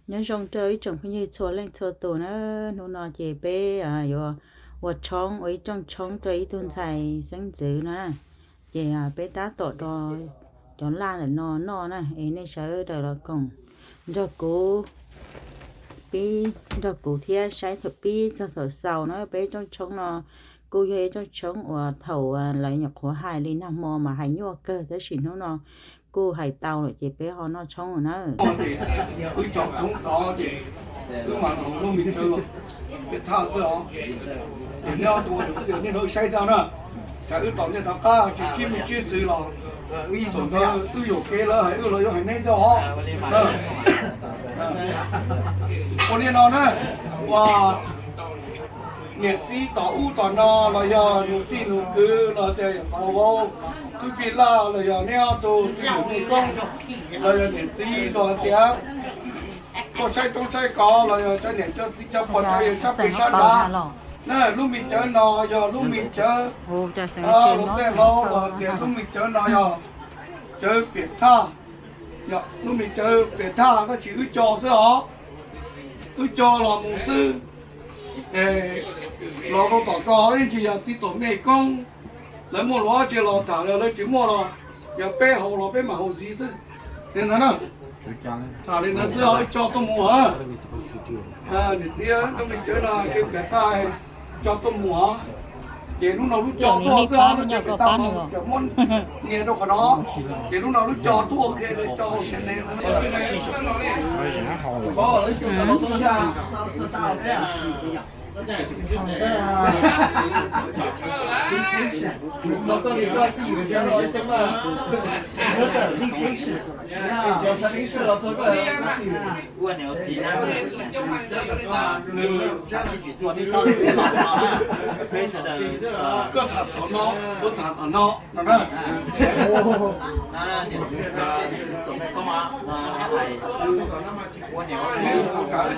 Nyob zoo rau ib tsoom phooj ywg txhua leej txhua tus na, hnub no ces peb yuav ua tshoob, ua ib rooj tshoob rau ib tug ntxhais xeeb ntxwv no na. Ces peb tab tom rau cov laj ntawm no noj na, es nej sawv daws los koom nrog kuv pib, nrog kuv thiab saib thaum pib txog thaum xaus na. Peb rooj tshoob no kuj yog ib rooj tshoob uas thaum lawv nyuam qhuav hais li nag hmo mas hais nyuaj kawg, tab sis hnub no kuj hais tau lawm ces peb ho noj tshoob na. Wb cov thoob tod ces wb mam los lub me cawv los peb thaj xwb os. Ces neb ob tug ua tus txiv nej nrog wb saib tag na. Tsam wb tom ntej tom qab tsis tsib me tsib xwb los thaum ntawd wb yuam kev lawv hais wb los yuav hais neb thiab os. Ua li no na, uas niam txiv tom ub tom no los yog nus tij nus kwv los tias yog kuv vauv tub pij laj los yog neb ob tug txiv yawm nej koob los yog niam txiv los tias tuaj saib roob saib kos los yog cov niam cov txiv cov pog cov yawg sab pem sab nrad na, lub me cawv no yog lub me cawv los tej laus los tias lub me cawv no yog cawv piam thaj, lub me cawv piam thaj tab sis wb co xwb os, wb co los mus xwb. Es los rau tom ko ib ntsis yog txiv tom mej koob, lawv muaj lus dab tsi los tham, lawv tsis muaj los yog peb haus los peb mam haus ntxiv xwb. Li ntawd na, tham li ntawd xwb os, wb co tuaj mus os. Niam txiv, lub me cawv no cawv piam thaj, co tuaj mus os. Ces hnub no lub co tuaj xwb os, lub co piam thaj mas cawm muab nias rau qhov no. Ces hnub no lub co tuaj ua ke, co hauv siab ne. Koj tham qhov no, kuv tham qhov no no na.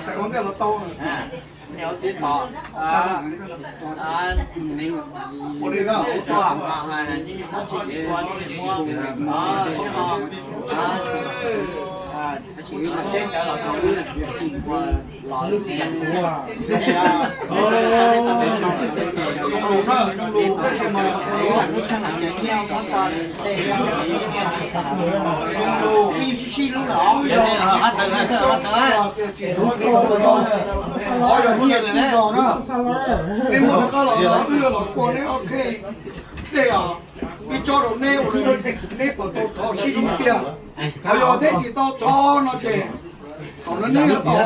Txhais ua ntej los tau. Ua li no. Qhov yog nyiaj tsis zog na, nej muaj qab los los wb yuav los kuaj neb ob khej dej os, wb cob rau neb ua li neb puas tau thov sib hlub tiag. Qhov yog neb tsis tau thov no ces thaum no neb yuav tau,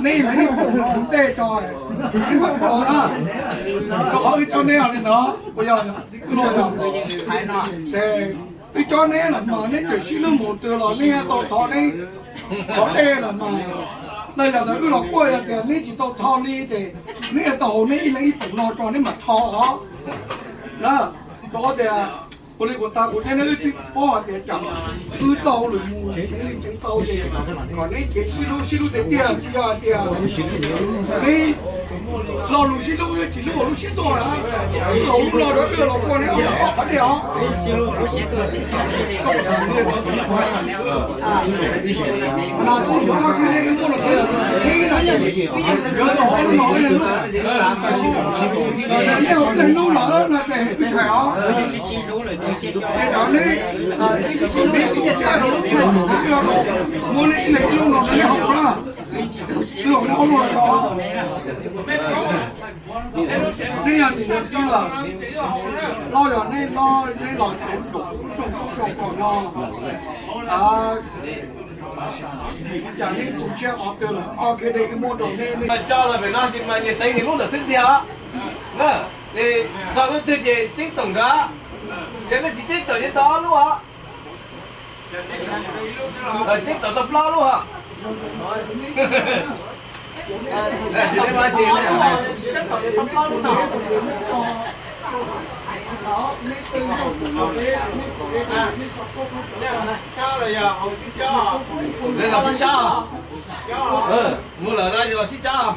neb ib leeg ib pum no ntej tso, neb mam thov na. Rau qhov wb cob neb os li ntawd, puas yog txiv kwv los yog? Ces wb cob neb los mas neb tseem sib hlub mus twg los neb yuav tau thov neb, thov dej los mas. Los yog ntawd wb los kuaj yog tias neb tsis tau thov li ces neb yuav tau haus neb ib leeg ib pum no tso neb mam thov os. Na, rau qhov tias ua li kuv tas kuv thiab neb wb twb paub hais tias tsam wb txoj hauj lwm mus tseev li tseev tau ces kom neb cev sib hlub sib hlub tiag tiag, tsis yog hais tias neb lo lus sib hlub tsis hlub ua lub siab tuaj na. Wb los lub no rau wb los kuaj neb ob qhov dej os. Mas tus yuav ob khej dej wb muab los twb tsheb no ces yuav tau ob lub no ib leeg lub. Neb ib leeg lub no na ces wb tshais os. Es cov neb, neb ib txhia rau lub tshais, muab neb ib leeg ib lub no rau neb haus na. Wb haus neb ob lub no. Neb yog niam yog txiv lawm, hlob yog neb hlob, neb los rooj rooj kaum no, cas neb tu siab qhov twg lawm, ob khej dej wb muab rau neb. Coj los pem no sis mas nyias teev nyias lub ntawm xwb tiag. Txog lub twg ces teb toom nrad, yog nej tsis teb toom ces tau ob lub os. Teb toom tau plaub lub os. Los sib cab, mus lawm no los sib cab.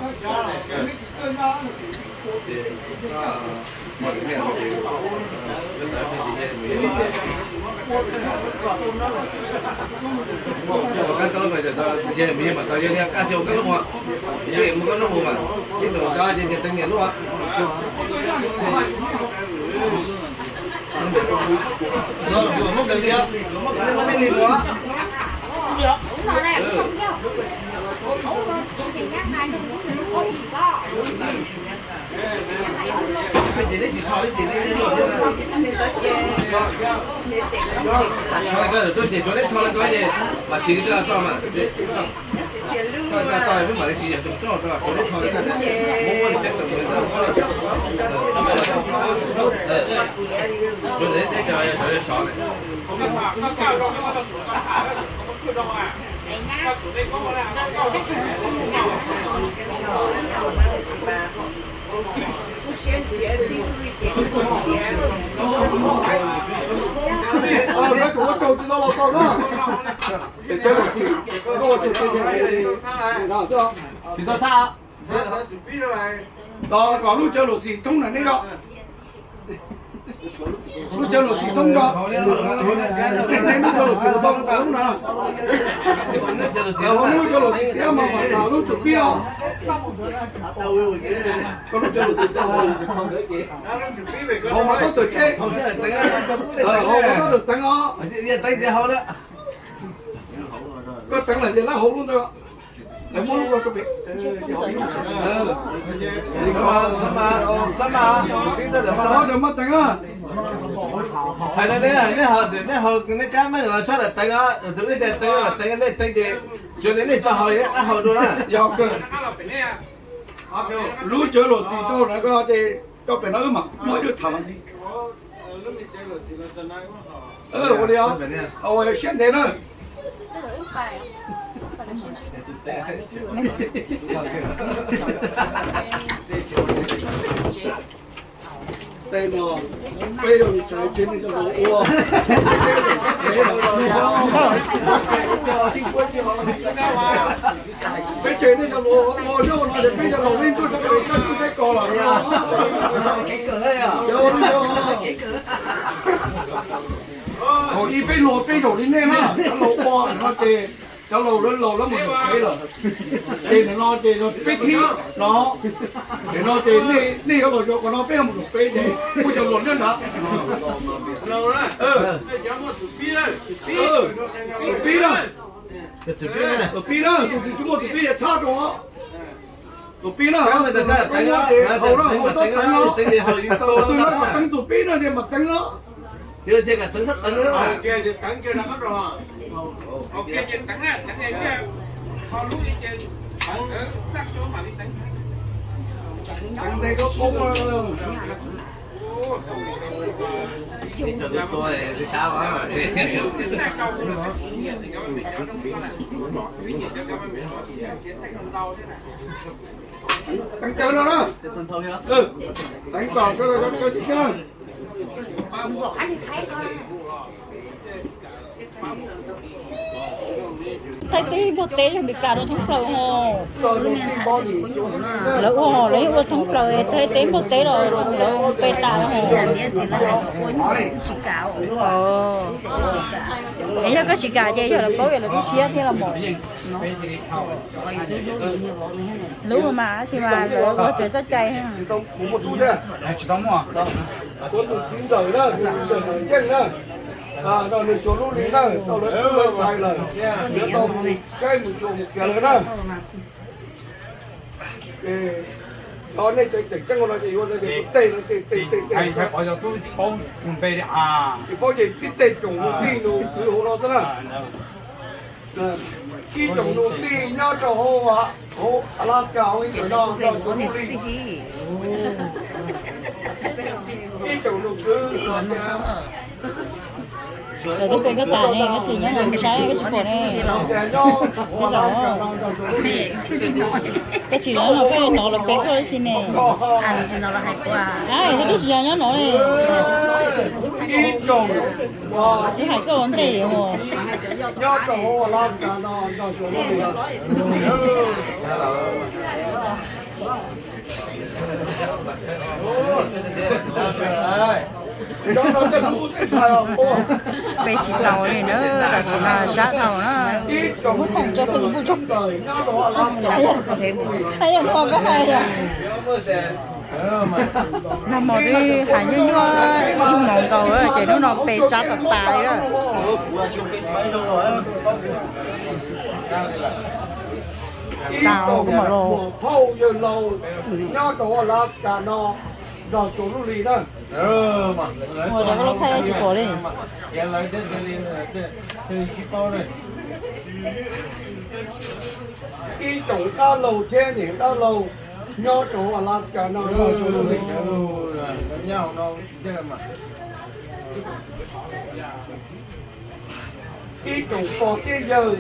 Tuaj ces tsuav neb tho li ko ces mam siv li ko toj mas. Toj li ko toj peb mam li siv yog tus roj toj, tsuav neb tho li ko, muab muab li cov tus ntawd. Tsuav neb teb cov cov sov na. Ua tsaug tsis tau los tau na. Tsis tau txhab. Tos kom lub cawv luam xim thoob na neb yog. Lub cawv luam xim thoob na. Neb lub cawv luam xim thoob na. Hauv neb lub cawv luam xim thiab mas mam tas lub tswm pib os. Koj lub cawv luam xim tau hauv. Hauv mas tab tom teeb. Hauv mas tab tom teeb os. Koj teeb lawm ces lawv hauv lub ntawd. Lawv muab lub ko rau pem. Txhob mas teeb. Hais rau neb, neb ho, neb ho, neb kab meej los txhob teeb os. Tus ib tias teeb mas teeb, nej teeb ces tsuav nej tau hau, nej qab hau dua na. Yog kawg. Lub cawv luam xim rau na koj ces coj pem no wb mam muab coj tham los ntxiv. Ua li os, ua siab ntev na. Tej no peb yog tsev neeg coj los ua. Peb tsev neeg coj los ua, ua zaub no ces peb coj los ua ib ntuj rau pem sab ntuj saib kos lawm. Cov ib peb hluas peb zaum li nej na, cov laus ua no ces cov laus lawv laus lawv mus pem lawm. Ces nim no ces peb thib no, nim no ces nej yuav los yuav qhov no peb yuav mus pem ces kuj cov laus nyob nrad. Tus pib na, tus pib na, tus twg tsis muaj tus pib ces txhab rau. Tus pib na, tus pib no ces haus na, haus tau teev no, tus twg no kom teev tus pib no ces mam teev no. Teev nte koj poob. Teev cawv no na. Teev kom sawv daws cawv xwb na. Thaib teb npog teb yog Amelikas rau thoob plaws ho. Lawv ua ho lawv yeej ua thoob plaws, Thaib teb npog teb los lawv pe tas ho. Es yog koj tsis kam ces yog lawv paub yog lawv lub siab thiab los mas. Lub mas tab sis mas lawv ua raws txoj cai. Kuv tus txiv ntxawm na, tus ntxawm Ntawm Yeej na, no nws tsuas lub li na, tau lawv tub lawv ntxhais lawm, yuav tau mus saib mus tsuas mus kiag lawm na. Cov nej tseem ceeb ua no ces yuav tej no tej tej tej tej, tsis paub ces tib tej tsoom nus tij nus kwv hauv no xwb na. Ib tsoom nus tij nyob rau hauv, hauv Alaska hauv ib ntawm no nrog tsuas lub li. Ib tsoom nus kwv nrog tias Lawv twb pe koj tas ne, koj tsis nyob no mus saib koj tsis pom ne. Tsis zaum. Koj tsis nyob no koj hnov lawv pe koj ib si ne. Koj twb tsis yog nyob no ne. Twb hais koj ua ntej os. Peb tsis tau li na, tam sim no sab dhau na. Nag hmo twb hais nyuaj nyuaj ib hmos nkaus lawm ces hnub no pes sab tas tas li lawm. Ib tsoom muam phauj yawg laus nyob rau Alaska no nrog Tsuas Lub Lis na. Ib tsoom dab laug thiab niam dab laug nyob rau Alaska no nrog Tsuas Lub Lis. Ib tsoom pog thiab yawg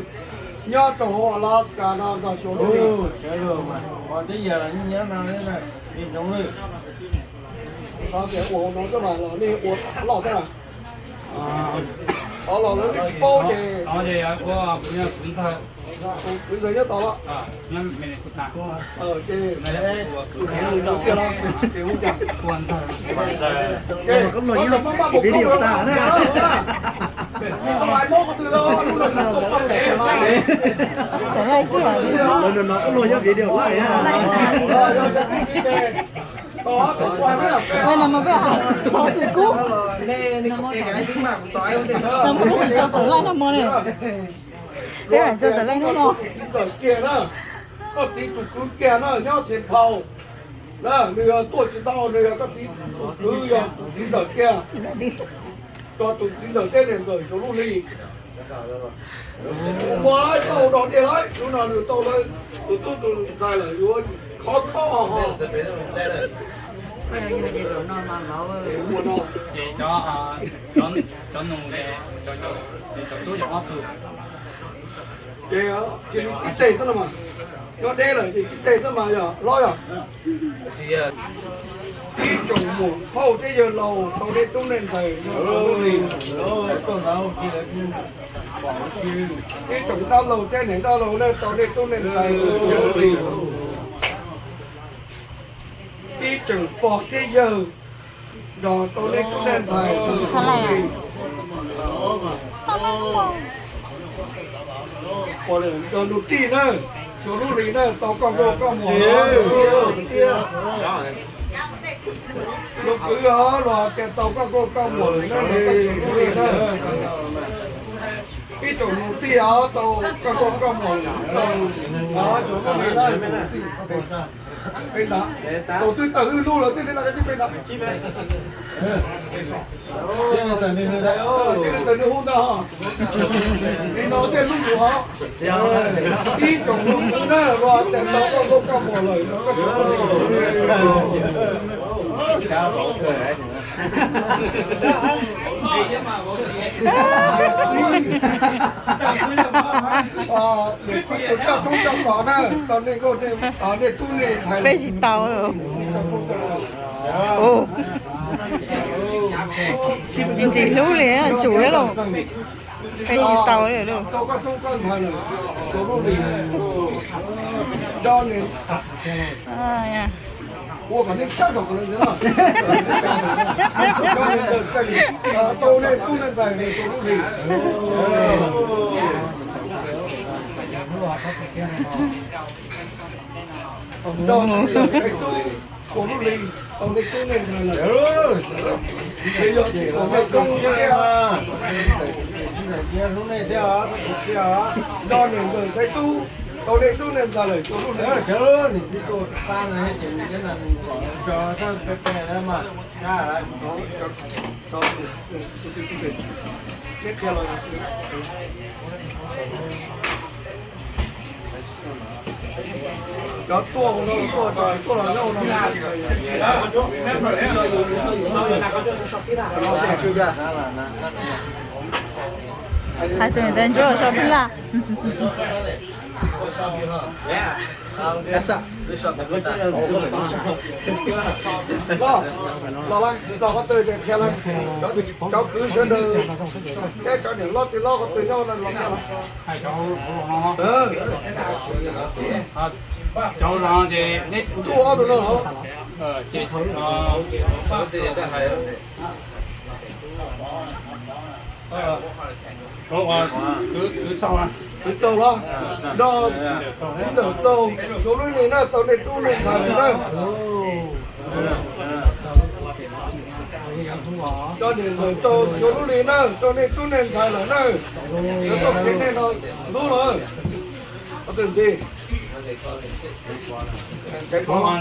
nyob rau hauv Alaska no nrog Tsuas Lub Lis. Xav tias ua hauv no xwb mas los nej ua loj thiab. Los lawv twb tsis paub ces kuv ntxawg nyob tod los. Ces tus niam hu tiag los ces hu tiag. Video tas na. Lawv no koj luag nyob video lawm. Txog xwm kub no tsis tso tawm laij no mo ne. Peb tso tawm laij hnub no. Koj txiv tus kwv kiag na nyob Xeev Phau na, nws yog tuaj tsis tau, nws yog koj txiv tus kwv, yog tus txiv ntxawm kiag, yog tus txiv ntxawm thiab niam ntxawm Tsuas Lub Lis. Ua tau dog diaj lawm, hnub no nws tau lawv tus tub tus ntxhais lawm yuav khov kho ho. Ces cov, cov nus, cov tub cov ob tug. Ces cia li tib teg xwb no mas, nyob deb lawm ces tib teg xwb mas yog hlob yog. Ib tsoom muam phauj thiab yawg laus tau nej tub nej ntxhais, ib tsoom dab laug thiab niam dab laug na tau nej tub nej ntxhais, ib tsoom pog thiab yawg nrog tau nej tub nej ntxhais, nus tij na, Tsuas Lub Lis na tau koj nkauj koj muam. Nus kwv os, los tias tau koj nkauj koj muam na, Tsuas Lub Lis na. Ib tsoom nus tij os, tau koj nkauj koj muam, Tsuas Lub Lis na. Peb ntag, tus twb tawm hwj lug los thiaj li no, peb ntag. Cia li tawm nws hu ntag, li no thiaj hlub yus os. Ib tsoom nus kwv na, los tias tau koj nkauj koj muam lawm. Niam txiv tus coj tshoob coj kos na, tau nej nkauj, nej tub nej ntxhais. Peb tsis tau. Ntxim hlub li, tsum thiab lauj. Peb tsis tau li lauj. Ua kom nej sab kom lawv ntag. Tau nej tub nej ntxhais Tsuas Lub Lis. Tau nej tub Tsuas Lub Lis, tau nej tub nej ntxhais lawm. Yog nej tub nej ntxhais thiab, nrog niam ntxawm Xaiv Tub, tau nej tub nej ntxhais lawm Tsuas Lub Lis. Cov tuaj no tuaj, cov tuaj los nyob no. Hais tus niam tais ntsuab so pib laj. Los, los lawm, los qhov twg ces qhia lawm. Cov kwv sawv daws thiab cov niam hlob txiv hlob qhov twg nyob no los qhia lawm. Cov no ces neb txuj ob tug no los. Kwv txaus los, no, txiv ntxawm txaus Tsuav Lub Hli na, tau nej tub nej ntxhais lawm na. Cov niam ntxawm txaus Tsuav Lub Hli na, tau nej tub nej ntxhais lawm na. Lawv tuaj kev nej no ntub lawm. Txiv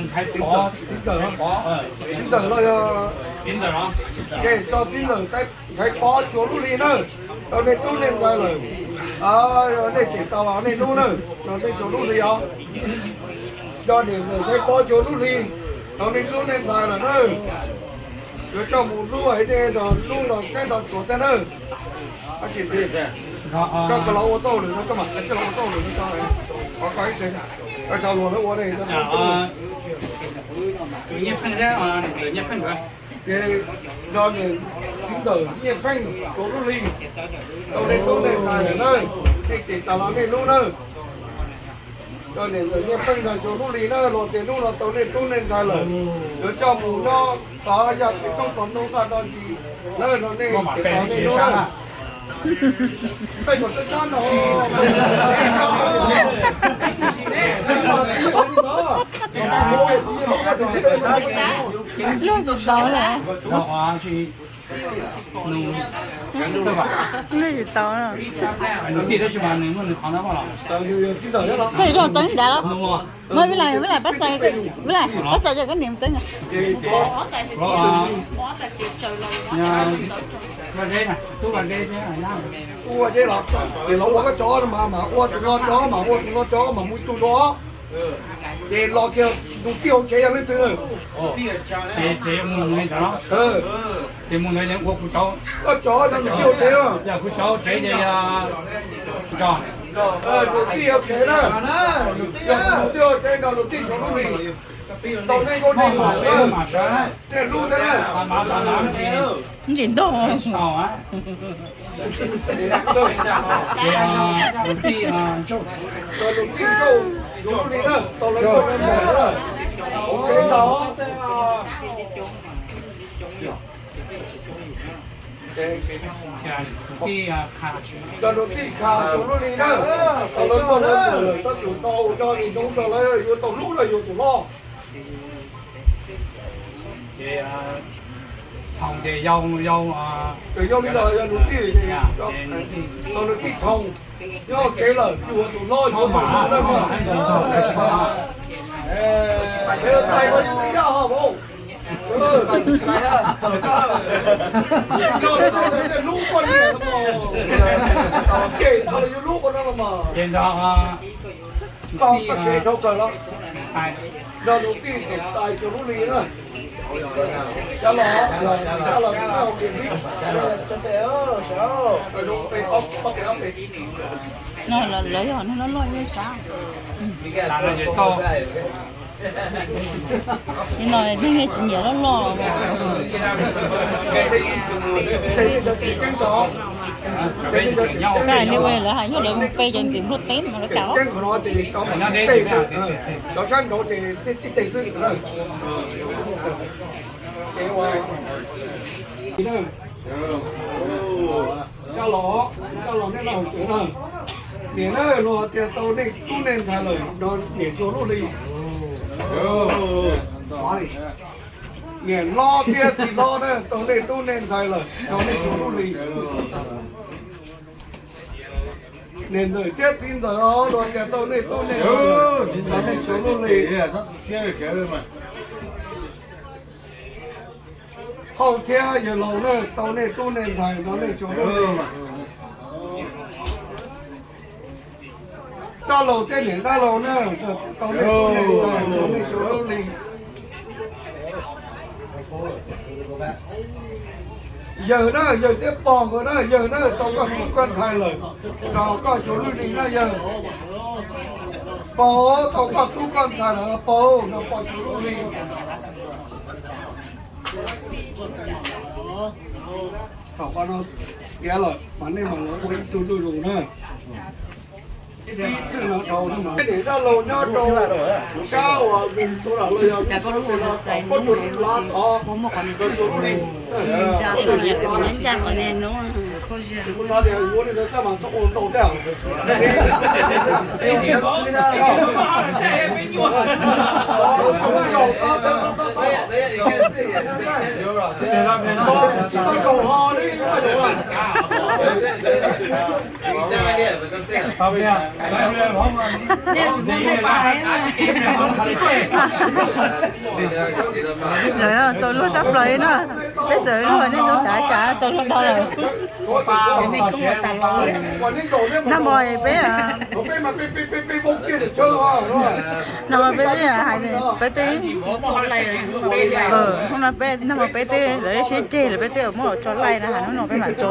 ntxawm, txiv ntxawm los yog, ces tau txiv ntxawm Nchaiv Pov Tsuav Lub Hli na, tau nej tub nej ntxhais lawm. Nej cem tau los nej hlub na, los nej Tsuav Lub Hli os. Cov niam ntxawm Nchaiv Pov Tsuav Lub Hli, tau nej tub nej ntxhais lawm na. Yuav coj mus hlub hais nej los hlub los saib nrog Tsuav thiab na. Koj los ua tau lawm no, koj mam los ua tau lawm no, koj ib tsev, koj cov luag lawv ua ne. Ces no niam txiv ntxawm Nyiaj Pheej Tsuav Lub Hli, tau nej tub nej ntxhais lawm na, nej cem tas los nej hlub na. Cov niam ntxawm Nyiaj Pheej ntag Tsuav Lub Hli na, luag tias hnub no tau nej tub nej ntxhais lawm, yuav coj mus nyob tod yog peb toob tog hnub noj tau ntsis na, no nej cem tas nej hlub na. Peb cov tub sab no, Luag tsis tau na. Luag tsis tau na. Nws tij tab sis mas nws muaj nws qhov ntawd los. Koj yuav coj tau ib nrad los? Muaj Vij Las, Vij Las pab txais, Vij Las pab txais coj koj niam mus teb. Vaj Zeb na, tub Vaj Zeb thiab. Tub Vaj Zeb los, ces los ua koj cov no mas, mas ua tus no cov, mas ua tus no cov, mas mus ib tug dua. Ces los kiag tus tij hauv tsev yog leej twg? Ces mus ntawd, ces mus ntawd ua kuv cov, koj cov no tus tij hauv tsev, yog kuv cov tsev ces nrog tus tij hauv tsev na, yog tus tij hauv tsev nrog tus tij Tsuav Lub Hli, tau nej nkauj nej muam na, nej hlub thiab na. Ntsis ntog. Tus tij Ntsuj, Tsuav Lub Hli na, tau lawv nkauj lawv muam na. Hauv tsev no, cov tus tij Kha Tsuav Lub Hli na, tau lawv nkauj lawv muam lawm, tab sis tau cov ntsis ntoo rau lawv yuav tau hlub lawm yuav tus hlob. Ces Thoob ces yau, yau, yau li los yog nws tij, tau nws tij Thoob nyob tsev lawm, yus tus hlob yuav tus hlob na. Txais ko yus tij yaj ho vauv. Yog txais tej hlub poj niam no, ces txog lawv yuav hlub ko no los mas. Ces nrog tij, txais, nrog tus tij Thoob txais Tsuav Lub Hli na. Cov los, cov los, no lawv yog neeg loj loj ib sab. Li no neeg tsis nyiam loj loj. Kaj li ua lawv hais yog lawv mus pe cov ntxim nplua teb mas lawv kam. Cov sab nraud ces tib teg xwb. Coj los, coj los nej laj hauv kuv na. Niam na, luag tias tau nej tub nej ntxhais lawm nrog niam Tsuav Lub Hli. Niam hlob thiab txiv hlob na, tau nej tub nej ntxhais lawm nrog nej Tsuav Lub Hli. Niam ntxawm thiab txiv ntxawm os, luag tias tau nej tub nej ntxhais nrog nej Tsuav Lub Hli. Phauj thiab yawg laus na, tau nej tub nej ntxhais nrog nej Tsuav Lub Hli. Dab laug thiab niam dab laug na, tau nej tub nej ntxhais nrog nej Tsuav Lub Hli. Yawg na, yawg thiab pog nkawd na, yawg na, tau koj tub koj ntxhais lawm, nrog koj Tsuav Lub Hli na yawg. Pog, thaum koj tub koj ntxhais lawm pog, no pog tsis ua li. Thaum qhov no tiav lawm mas nej mam los ua ib tug zuj zus na. Ib txwm no dhau no mas nej dab laug nyob rau sab uas nws tus lam los yog nws sab tes no thaum poj tus lav tod, nws tus lub li. Kuv xav tias yuav li ntawd xwb mas txhob ua ntau thiab. Lawv txaus luag sab plaws li na. Peb txawm luag nej zoo xav cas txaus luag dhau lawm. Nag hmo peb, nag hmo peb twb hais, peb twb, hnub no peb, nag hmo peb twb lawv siab ceg lawm peb twb muab los tso laij na, hnub no peb mam tso.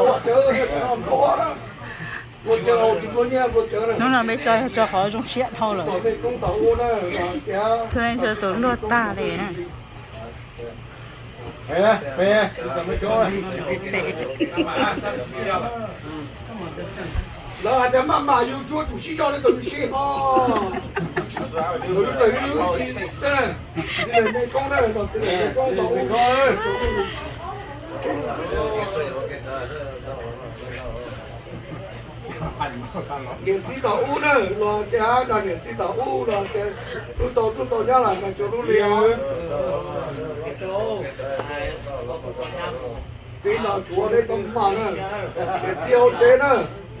Hnub no peb tso, tso qhov zoo siab dhau lawm. Txhua leej txhua tus luag tag li na. Lawv hais tias maj mam yus suav tsum sib zog li tau yus sib ho. Yus tau yus tsis xwb, txiv lawm me koob na, txiv lawm me koob tau. Niam txiv tom ub na, los tias no niam txiv tom ub los tias tub tau tub tau nyob los mas tsuas lub li. Tib no tsuav neb txhob maj na, niam txiv hauv tsev na,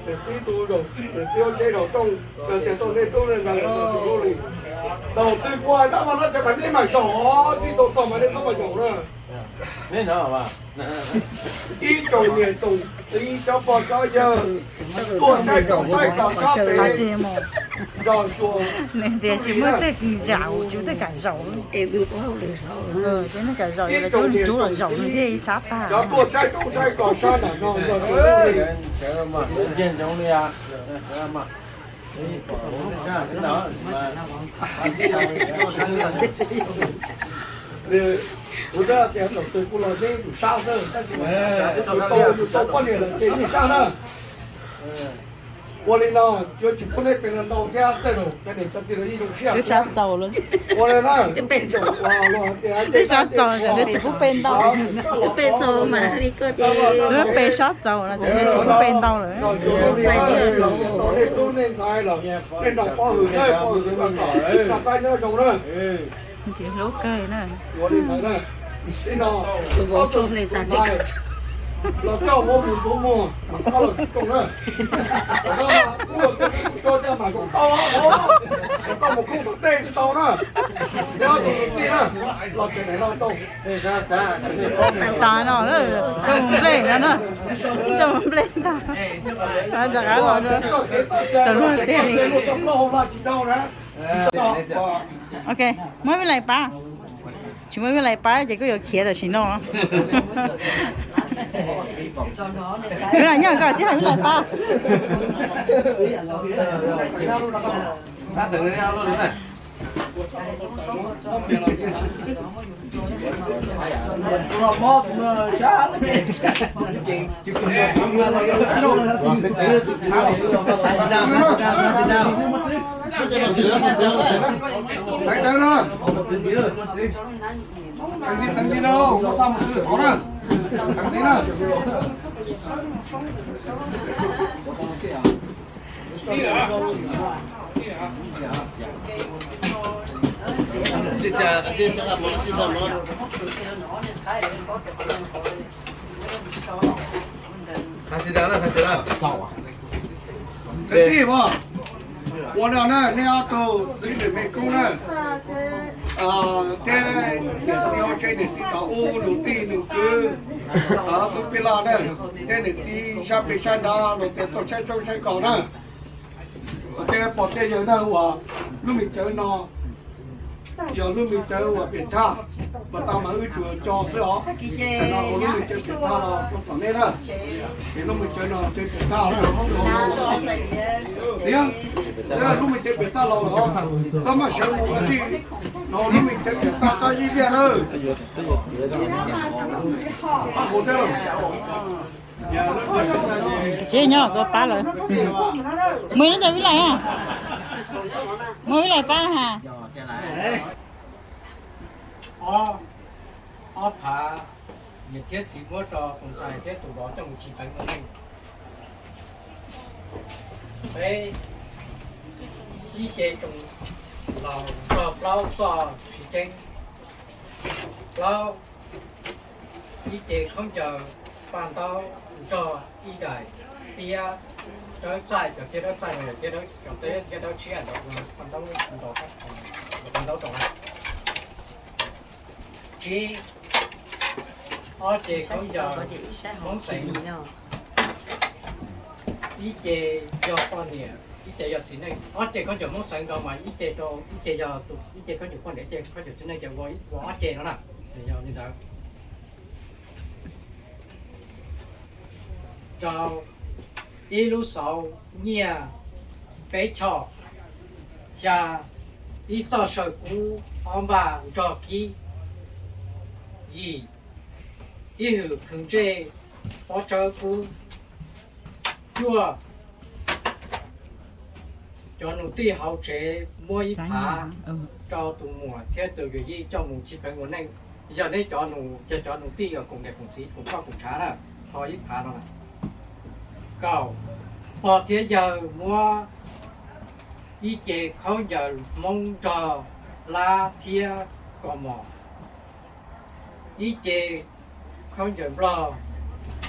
niam txiv tus, niam txiv hauv tsev zaum rooj, los tias tau nej tub nej ntxhais tsuas lub li. Thaum twg kuv hais dab mas no ces mas neb mam zaum, tib tau txog mas neb txhob mam zaum na. Ib tsoom niam tsoom txiv cov pog cov yawg tuaj saib tsoom saib tsoom sab pem, nrog tsuas nws tias tsis muaj tej zaum, tsis muaj tej kam zaum. Ces nej kam zaum, yog lawv tub nws tub los zaum nws thiaj sab tag. Cov tuaj saib tsoom saib tsoom sab ntawm no nrog tsuas lub li. Kuv twb tias thaum twg kuv los yeej tsum sab xwb, tab sis yus tau poj niam lawm ces yeej sab na. Ua li no, yuav tsis pub neb pem no ntau thiab, tej zaum cov niam cov txiv los yeej zoo siab thiab. Ua li na, twb sab txaus, neb tsis pub pe ntau. Twb pe sab txaus no, neb tsis pub pe ntau lawm. Nej tub nej ntxhais los nej nrog pov hwm, pov hwm kom noj qab nyob zoo na. Ntxim hlub kawg na. Ua li ntawd na, tib no, los coj mus ntxuav muag mas koj los tsis zoo na. Ua coj mas zoo tau, koj mus khub tom tej tsis tau na. Nyob tus tus tij na, los tsev neeg no tau. Tas no, coj mus nplej no na, coj mus nplej ntag. Rov qab los txawm luag tiag li. Ok, muab vij lais pab. Tsis muab vij lais pab ces kuj yuav khiav tam sim no. Vij lais nyob koj tsis hais vij lais pab. Txiv mas, ua no na, nej ob tug txiv lwm me koob na, thiab niam txiv hauv tsev, niam txiv tom ub, nus tij nus kwv, tub pij loj na, thiab niam txiv sab pem sab nrad los tias tuaj saib tshoob saib kos na. Thiab pog thiab yawg na, uas lub me cawv no yog lub me cawv uas pem thaj, uas tau mas wb tsuas co xwb os. Tam no ua lub me cawv pem thaj los rau tom nej na. Es lub me cawv no cawv pem thaj na. Tiag, Lub me cev piam tag los, txhob maj sawv mus ua tij, no lub me cev piam tag tag ib liaj na. Siv nyob xov pab lawm. Mus ib leeg pab ha. Mus ib leeg pab ha. Ob, ob phav niam thiab txiv muab rau tus ntxhais thiab tus vauv coj mus tsis peev ua neej. Peb, ib ce tsoos laus nrog plaub txoj siv ceeb. Plaub, ib ce khaub ncaws paj ntaub nrog ib daim tiab dawb txaij, cov tiab dawb txaij no yog tiab dawb, cov tiab dawb tshiab, paj ntaub nrog paj ntaub rau na. Tsib, ob ce khaub ncaws Hmoob Xeev, ib ce yog poj niam, ib ce yog txiv neej. Ob ce khaub ncaws Hmoob Xeev no mas ib ce rau, ib ce yog, ib ce khaub ncaws poj niam, ib ce khaub ncaws txiv neej, ces ua, ua ob ce no na. Yog li ntawd. Rau, ib lub xauv nyiaj peb choj. Xya, ib txoj saw kub ob npaj nrog kib. Yim, ib hwm khwv ntsej pob tsawb kub. Cuaj, cov nus tij hauv tsev muab ib phav rau tus muam thiab tus yawm yij coj mus tsis peev ua neej. Yog neb cov nus, yog cov nus tij koom niam koom txiv koom poj koom tshav na, ho ib phav no na. Kaum, pog thiab yawg muab ib ce khaub ncaws Hmoob nrog hlab thiab kaus mom, ib ce khaub ncaws Nplog,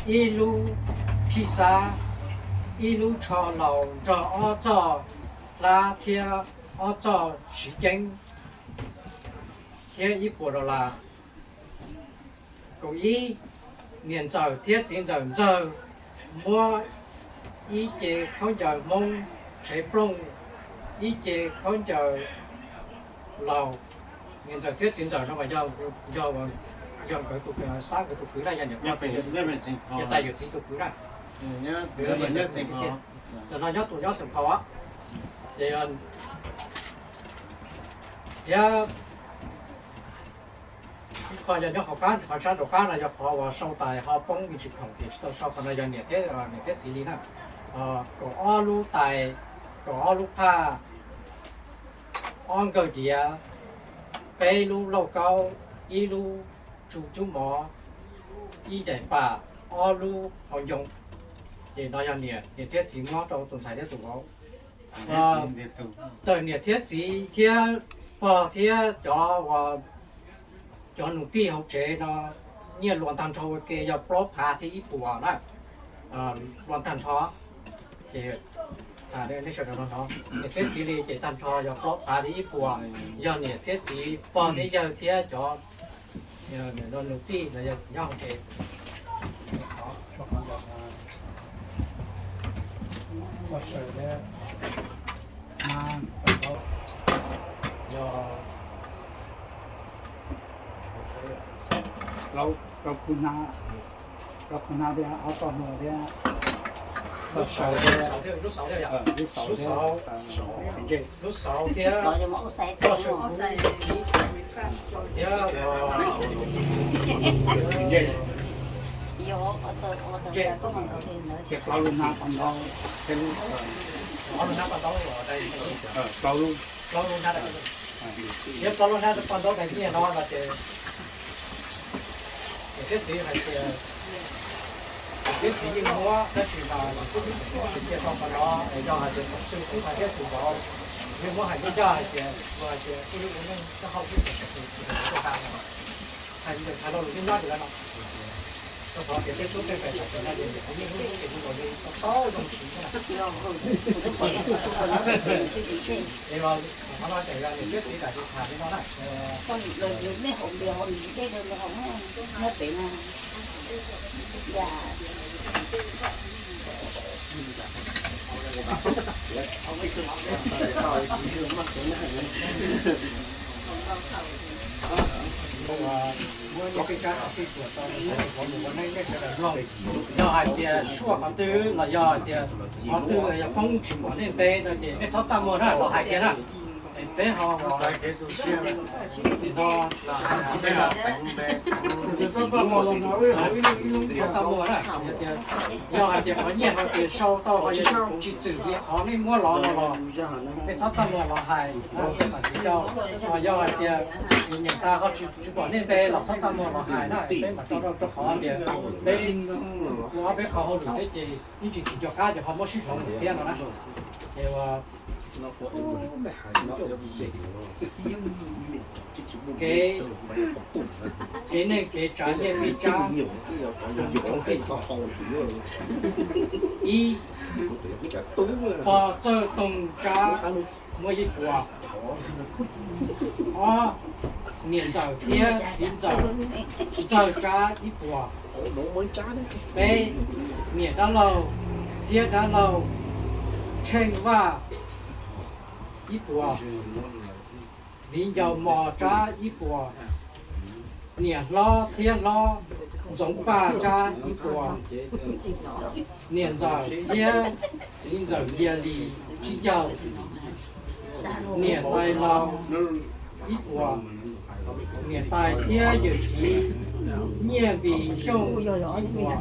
ib lub phij xab, ib lub tsho laus nrog ob txoj hlab thiab ob txoj siv ceeb thiab ib puas dollar. Kaum ib, niam ntxawm thiab txiv ntxawm Ntxawg muab ib ce khaub ncaws Hmoob tsev plooj, ib ce khaub ncaws laus. Niam ntxawm thiab txiv ntxawm no mas yog, yog nkawd tus, xab nkawd tus kwv na, yog niam pog, yog tais yawm txiv tus kwv na. Tus no nyob tus nyob Xeem Phau, ces thiab ib qho yog nyob hauv qab, qhov sab nraum qab no yog qhov uas sau tais ho poob me ntsis khoom ces tsis tau sau, qhov no yog niam thiab, niam thiab txiv li na. Kaum ob lub tais, kaum ob lub phaj, ob nkawg diav, peb lub lauj kaub, ib lub tsu cub mov, ib daim pam, ob lub hau ncoo. Ces no yog niam, niam thiab txiv muab rau tus ntxhais thiab tus vauv. Tawm niam thiab txiv thiab pog thiab cov, cov nus tij hauv tsev no nyiaj luas tag nrho ua ke yog plaub phav thiab ib puas na. Luas tag nrho, ces niam thiab txiv li ces tag nrho yog plaub phav thiab ib puas, yog niam thiab txiv pog thiab yawg thiab cov nus tij no yog nyob hauv tsev. Rau khub hnab, rau khub hnab thiab ob txoj hlua thiab, txoj saw thiab, lub xauv thiab, lub xauv thiab, thiab, ces plaub lub hnab paj ntaub, plaub lub, thiab plaub lub hnab paj ntaub daim nyiaj no no ces niam thiab txiv hais tias, niam thiab txiv yeej muab tab sis mas cia rau qhov no es yog hais tias thaum twg xwb mas thiab tus vauv yeej muab hais ncaj ncaj hais tias, hais tias xwb ua neej txoj hauj lwm tuaj hais, hais li ntawd hais lo lus nyob nyob li ntawd no. Rau qhov tias peb tub peb pais tam sim no ces niam txiv yeej hlub hlub ces mus nkaus li tau zoo siv na. Es qhov no ces yog niam thiab txiv tam sim tham li no na. Muab nej peb tsab txij tuam tau qhov mus ua neej nej sawv daws mloog, yog hais tias suaj qhov twg los yog hais tias qhov twg yog poob tsis pom nej npe no ces nej txhob txaj muag na, los hais kiag na. Peb ho ua no, txhob txaj muag na. Yog hais tias qhov nyiaj ho tias sau tau ho tsis txwm li qhov nej muab los no los nej txhob txaj muag los hais rau peb mam txiv rau. Ho yog hais tias nyeem tas ho tsis pom nej npe los txhob txaj muag los hais na, peb mam rau rau qhov tias peb ua ob peb qho hauj lwm thiab ces yeej tsis tsis nco qab ces ho muab sib hloov thiab no na. Ces ua kev, kev neeg kev tsav nyiaj nqi tsab. Ib, pog Txawj Toog tsab muaj ib puas. Ob, niam ntxawm thiab txiv ntxawm Ntxawg tsab ib puas. Peb, niam dab laug thiab dab laug Tsheej Vaj ib puas. Viv Ncaus Mos tsab ib puas. Niam hlob thiab hlob Ntxoov Paj tsab ib puas. Niam ntxawm thiab txiv ntxawm Yia Lis tsib caug. Niam tais laus ib puas. Niam tais thiab yawm txiv Nyiaj Npis Xyooj ib puas.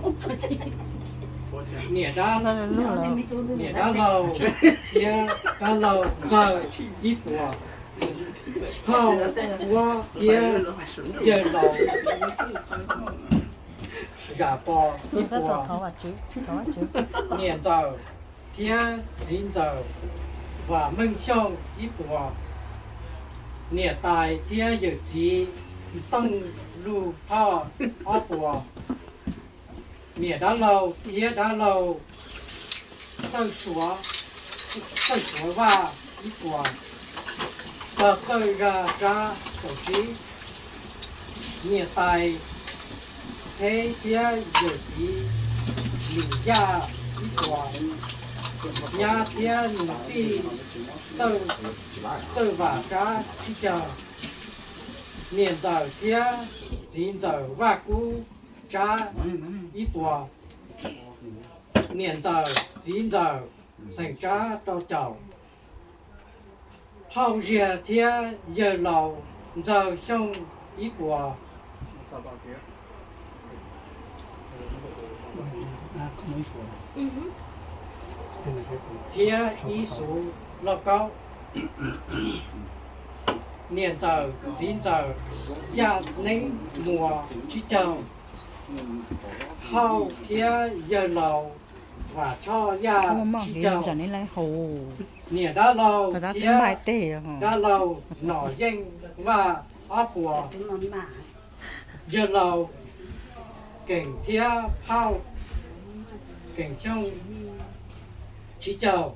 Niam dab, niam dab laug thiab dab laug Ntxawg ib puas. Phauj Huab thiab yawg laus Zam Pos ib puas. Niam ntxawm thiab txiv ntxawm Vam Meej Xyooj ib puas. Niam tais thiab yawm txiv Tooj Lug Thoj ob puas. Niam dab laug thiab dab laug Txawj Suav, Txawj Suav Vaj ib puas. Pog Txawj Zaj tsab kaum tsib. Niam tais Theb thiab yawm txiv Lim Yaj ib puas. Nyab thiab nus tij Txawj Vam tsab tsib caug. Niam ntxawm thiab txiv ntxawm Vaj Kub tsab ib puas. Niam ntxawm txiv ntxawm Xeem tsab rau caum. Phauj Ziag thiab yawg laus Ntxawg Xyooj ib puas. Thiab ib xuv lauj kaub. Niam ntxawm txiv ntxawm Yaj Neeb Muas tsib caug. Phauj thiab yawg laus Vam Choj Yaj tsib caug. Niam dab laug thiab dab laug Nom Yeej Vaj ob puas. Yawg laus Keem thiab phauj Keem Xyooj tsib caug.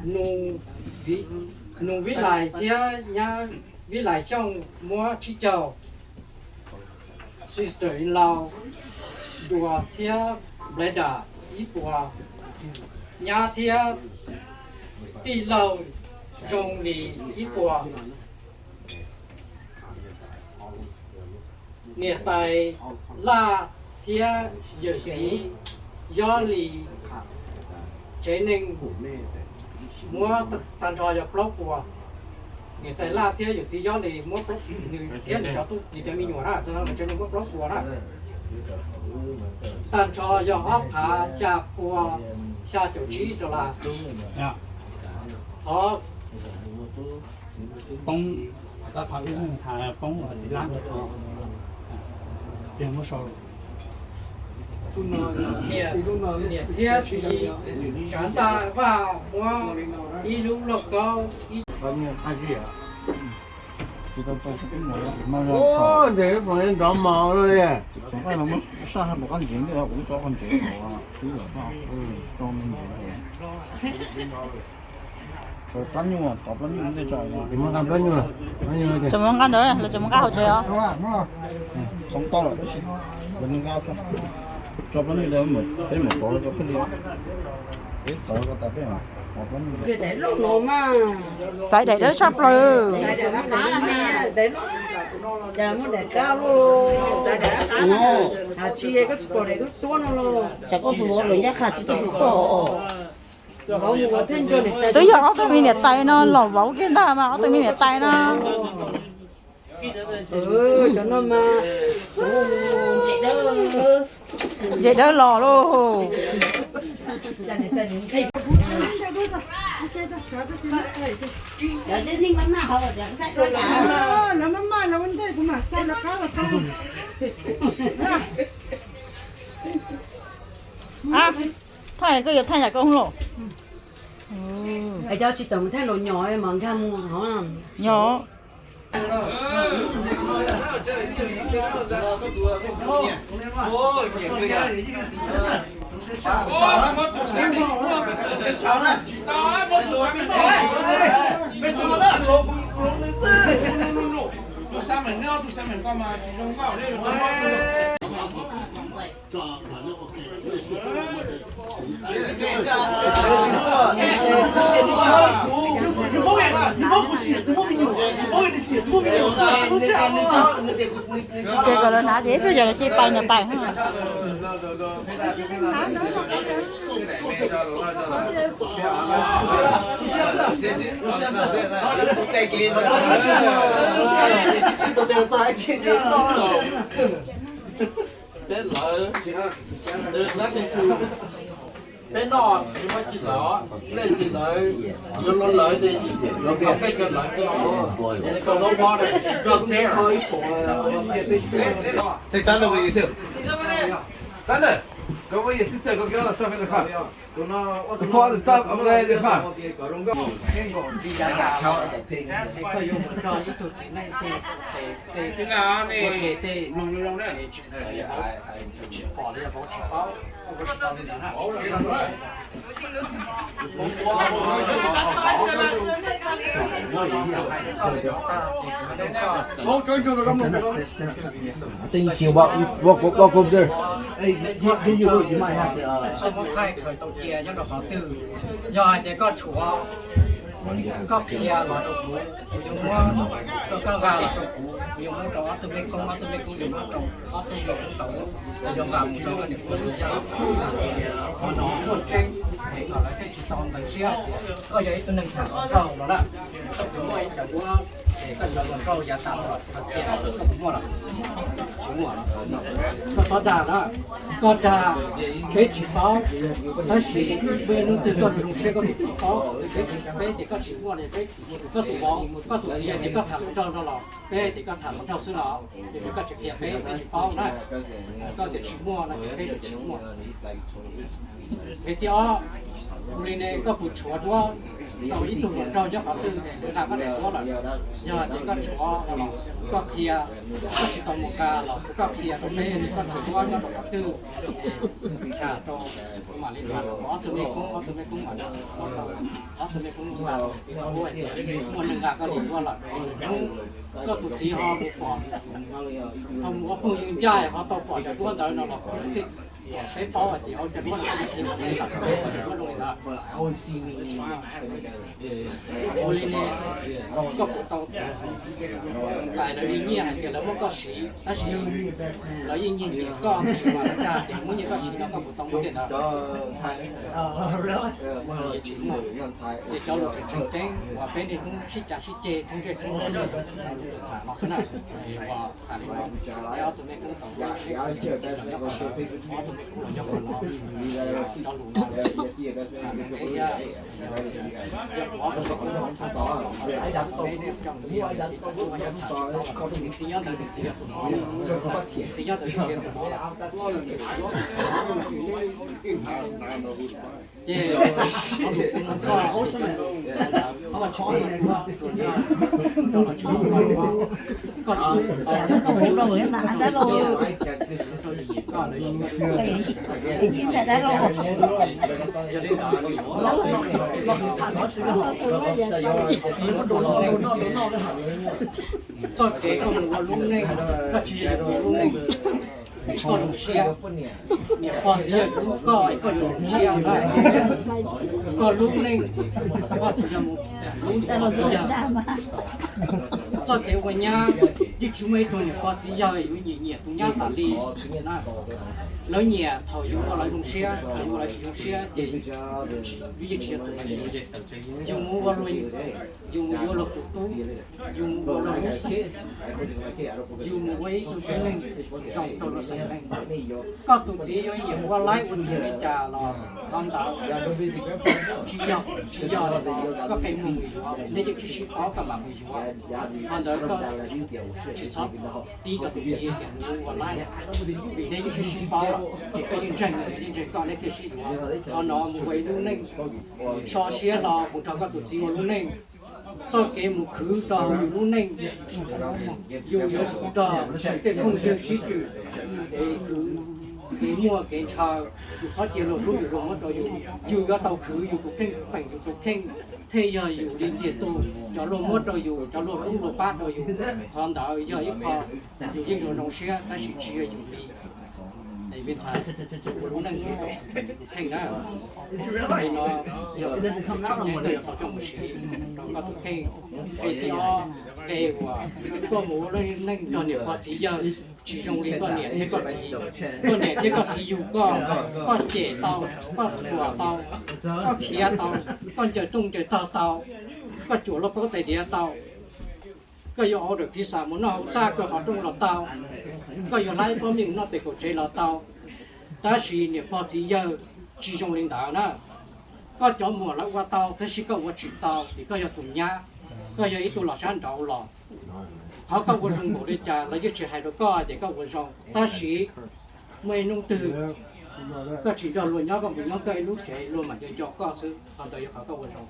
Nus Vib Lais thiab nyab Vib Lais Xyooj muab tsib caug. Sister-in-law Duas thiab Bleda ib puas. Nyab thiab tij laug Zoo Lis ib puas. Niam tais Laj thiab yawm txiv Yob Lis tsev neeg muab tag nrho yog plaub puas. Niam tais Laj thiab yawm txiv Yob Lis muab, nws thiab nws cov tub, nws cov me nyuam na, tsev neeg muab plaub puas na. Tag nrho yog ob phav xya pua xya caum tsib dollar. Qhov poob, tab thov wb hais poob txiv lab, pliag muab sau. Niam thiab txiv Tsav Ntaj Vaj muab ib lub lauj kaub ib Tseem mus nqa ntawd, lawv tseem mus nqa hauv tsev os. Tso plaub nyuj, peb mus tod rau peb li. Xaiv daim dawb tshaj plaws. Tsam koj tus vauv lawm nyab qha tsis tuaj hu koj. Twb yog ob tug me niam tais no los vauv kiag ntag mas ob tug me niam tais no. Ntses dawb los lauj. Thaij koj yuav thaij yam koj hu los. Cov tsis tawm mus thaij los nyom mas nkag mus hov. Nyom. Ces kom lawv hnav ces ib pliag ces lawv cia li pais ntawd pais. Peb lawv, peb noj tsis muaj tsis lawv, nej tsis lawv, yuav luag lawv ces yuav kom peb kawg lawv xwb os. Kom lub mob na, kom peb. Hey, Tyler, where you too? Tyler, go with your sister, go get all the stuff in the car. Go put all the stuff over there in the car. Koj yuav mus nrog ib tug txiv neej tej, tej, tej, tej mloog zoo zoo na. Tsis pom li, vauv tsis paub, vauv tsis tau li ntawd na. I think you can walk, walk, walk over there. Hey, you, you, you, you might have to, uh, thaij khaws tau cia nyob rau qhov twg. Yog hais tias koj tshuav, koj qhia los rau kuv, kuv yuav muab, koj, koj va los rau kuv, kuv yuav muab rau ob tug mej koob, ob tug mej koob yuav muab rau ob tug mej koob tau, yuav va mus rau koj niam koj txiv coj. Qhov no muaj tseeb, es kom lawv thiaj tsis tau ntawd siab. Koj yog ib tug neeg tham hluas nraug los lawm, koj muaj ib cov duab, es koj cov hluas nraug yav tas los, koj puas muaj lawm? Tsis muaj. Koj txhob dag na, koj dag peb tsis paub, tab sis peb hnub twg koj zoo siab koj tus txiv paub, peb, peb tias koj tsis muaj li, peb, koj tus vauv, koj tus txiv tias koj tham hluas nraug no los, peb tias koj tham hluas nraug xwb los, tias koj tsis qhia peb, peb tsis paub na. Koj tias tsis muaj no ces peb tias tsis muaj. Vim tias ua li ne koj puas tshuav duab rau ib tug hluas nraug nyob qhov twg, lawv dag koj daim duab lawm. Yog tias koj tshuav los koj qhia, koj tsis tau mus nqa los koj qhia rau peb tias koj tshuav duab nyob rau qhov twg, tham rau, kuv mam li tham rau ob tug mej koob, ob tug mej koob mam li, ob tug mej koob xa, muaj neeg nqa koj daim duab lawm. Koj tus txiv ho mus pom, ho mus ua phooj ywg ncaj ho tau pom cov duab ntawd no los peb paub hais tias ua cas muaj cov duab zoo li ntawd. Ua li ne, koj puas tau, ntxhais lawv yeej nyiaj hais tias lawv muab koj siv, tab sis lawv yeej nyiag nyiag koj, tab sis mas lawv dag tias muab nyiaj koj siv no koj puas tau muab tej ntawd? Tsis muaj. Ces cov lus tseem tseem ceeb uas peb niaj hnub sib cav sib ceg thoob ntiaj teb no xwb na, uas tham li no, peb ob tug mej koob tau, ob tug mej koob los nyob qhov no, cov lus no, txiv nyob ntawd, txiv nyob ntawd, ces txoj kev koj mus ua lub neej, koj tsis yog ua lub neej. Koj zoo siab, niam pog txiv yawg hlub koj, koj yuav zoo siab na. Koj lub neej, koj tsis yog mus hlub niam pog txiv yawg. Txoj kev ua nyab yeej tsis muaj ib tug niam pog txiv yawg yuav nyiam nyiam tus nyab tas li. Lawv nyiam thaum yus ua lawv zoo siab, thaum yus ua lawv tsis zoo siab ces yus yeej tsis yog tus. Yus mus ua luag, yus mus yuav luag tus tub, yus mus ua luag lub xib, yus mus ua ib tug tib neeg zoo rau luag xeem leej. Koj tus txiv yuav nyiam ua laib ua tiag li cas los qhov ntawd tsis yog, tsis yog li koj qe muag mus yuav, nej yeej tsis sib paub koj mam mus yuav. Qhov ntawd koj tsis txhob pib koj tus txiv tias mus ua laib, vim nej yeej tsis sib paub lawm ces koj yeej ntseeg, yeej ntseeg koj nej thiaj sib yuav. Qhov no mus ua ib lub neej, so siab los mus nrog koj tus txiv ua lub neej. Txoj kev mus khwv rau hauv yus lub neej, yus yuav tsum nrog tej phooj ywg sib twm, kev khwv, kev muaj kev ntshaw, yus txhob cia luag hlub yus, luag muab rau yus. Yus yuav tau khwv yus tus kheej, peem yus tus kheej, thiaj yog yus li tiag tug. Cov luag muab rau yus, cov luag hlub luag pab rau yus, qhov ntawd yog ib qho yus yeej zoo zoo siab tab sis tsis yog yus li. Ntxhais, lub neej yus kheej na, no yog tau coj mus siv rau koj tus kheej. Qe thib ob, qe uas koj mus ua lub neej nrog niam pog txiv yawg tsis zoo li koj niam thiab koj txiv. Koj niam thiab koj txiv yug koj, koj cem tau, koj thuam tau, koj khiav tau, koj ncaws rooj ncaws tog tau, koj cuam luaj paub tais diav tau, koj yuav order pizza mus noj hauv txaj kawg qhov rooj los tau, koj yuav hlab pob npej mus noj pem kaum tsev los tau. Tab sis niam pog txiv yawg tsis zoo li ntawd na. Koj cov muam lawv ua tau tab sis koj ua tsis tau vim koj yog tus nyab, koj yog ib tug los sab nraud los. Qhov koj ua zoo npaum li cas los yeej tsis hais rau koj tias koj ua zoo, tab sis muaj ib hnub twg koj tsis nrog luag nyob, koj mus nyob koj ib lub tsev, luag mam nco nco koj xwb, qhov ntawd yog qhov koj ua zoo.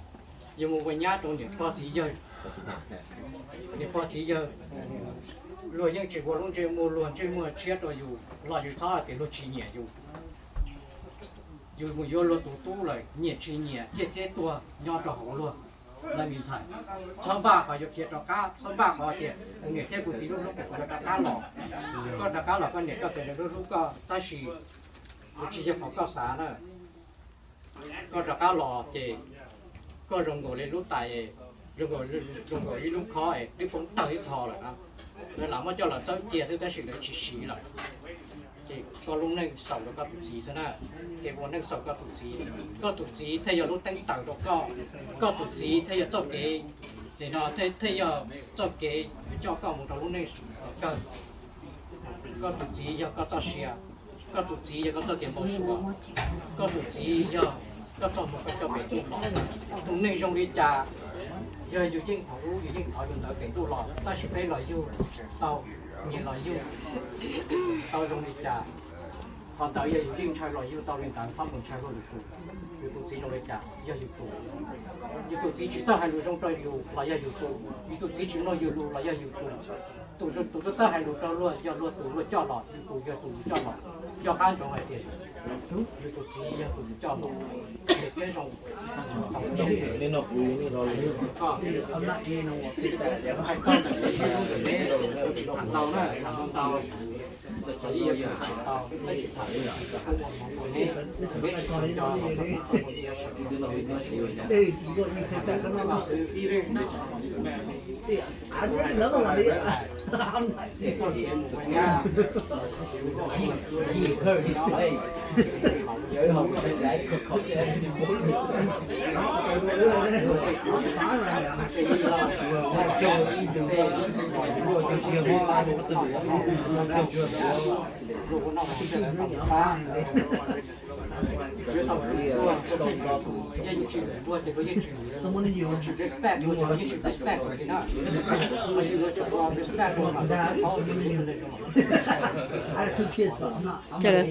Yus mus ua nyab rau niam pog txiv yawg, niam pog txiv yawg, luag yeej tsis ua lub ntsej muag, luag ntsej muag tshiab rau yus los yus txhob hais tias luag tsis nyiam yus. Yus mus yuav luag tus tub lawm, nyiam tsis nyiam ciaj teb tuag nyob rau hauv luag. Leej me ntxhais, txhob npaj qhov yuav khiav rov qab, txhob npaj qhov tias kuv niam thiab kuv txiv lub hlub kuv yuav rov qab los. Koj rov qab los koj niam koj txiv lub hlub koj, tab sis kuv tsis yog qhov koj xav na. Koj rov qab los ces koj zoo nkaus li lub tais, zoo nkaus, zoo nkaus ib lub khob es twb poob tawg ib qho lawm na. Lawv lam muab coj los txawb cia xwb tab sis lawv tsis siv lawm. Ces koj lub neej xaus rau koj tus txiv xwb na. Ces ua neej xaus koj tus txiv, koj tus txiv thiaj yog lub teeb taws rau koj, koj tus txiv thiaj yog txoj kev, nim no thiaj yog txoj kev coj koj mus rau lub neej kawg. Koj tus txiv yog koj txoj sia, koj tus txiv yog koj txoj kev npau suav, koj tus txiv yog koj txoj hmoo koj coj pem tuaj los. Tus neeg zoo li cas, yog yus yeej thov ub yus yeej thov yus ntawd pem tuaj los, tab sis peb los yug tau, niam los yug tau zoo li cas, qhov ntawd yog yus yeej ntshaw los yug tau li ntawd, txhob mus ntshaw luag yus tus. Yus tus txiv zoo li cas yog yus tus. Yus tus txiv tsis txawj hais lus zoo rau yus los yog yus tus. Yus tus txiv tsis mloog yus lus los yog yus tus. Tus, tus txawj hais lus rau luag yog luag tus luag coj los, yus tus yog tus yus coj los. Nco qab ntsoov hais tias yus tus txiv yog tus yus coj los. Ces peb zoo tau tseeb. Hais txog ntawm peb lub npe, kuv tsis tham ntau na, tham ntau ntau. Ces lawv